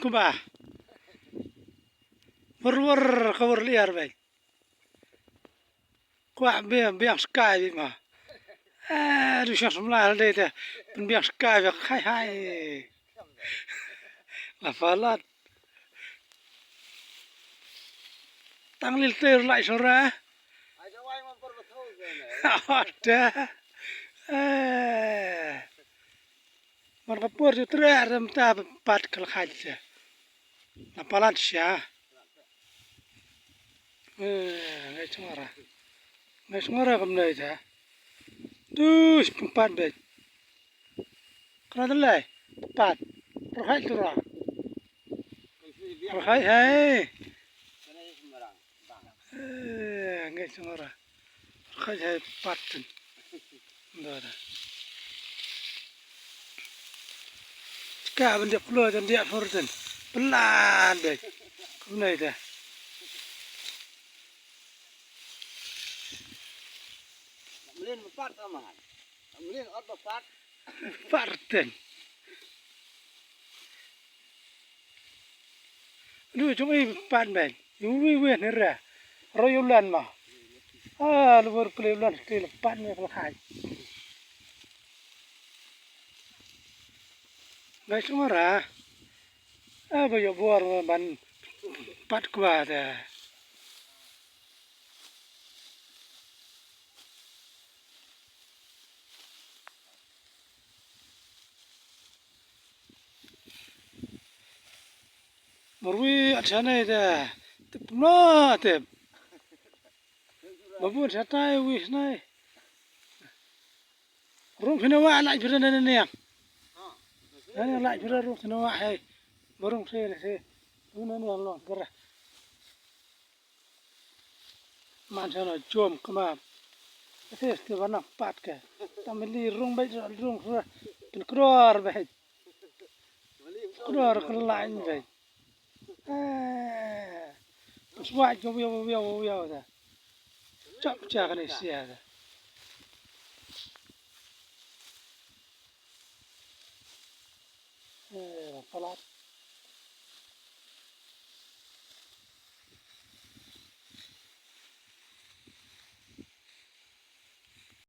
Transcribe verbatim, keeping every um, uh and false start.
Kumba. Wor wor ka wor liar bai. Kwah biang biang skai bik ma. Eh, du shang samla dei te. Pynbiang skai bik hai hai. La palat. Tang lil ter lai sora. Ada. Eh. Mar ka por ju tre rem ta pat ka la khaj te. La palat sha. Eh, ngai chngara. Ngai chngara kam nai ta. Dus pempat bet. Kena delai. Pat. Rohai tu ra. Rohai hai. Eh, ngai chngara. Rohai hai pat ten. Nda da. Ka ban dia plo jan dia forten. Pelan deh. Kumnai dah. Melin empat sama. Melin empat empat. Forten. Lu jong i pat ben. Yu wi wi ne ra. Ro yu lan ma. Ah, lu wer pele lan te le pat ne pele khai. Ngai sumara. Ah, ba yo bor ban pat kwa da. Marwi at shanai da. Tip ma tip. Babu at shatai wi shanai. Rung phina wa lai phira nene ne. Nene lai phira rung phina wa hai. Barung se ne se. Rung nene long kara. Man sa no jom kama. Ese este bana pat ke. Tamili rung bai rung sura. Kin kror bai. Kror ke lain bai. Eh. Swat ko wiaw wiaw wiaw da. Chap cha kane sia da. Eh, palat.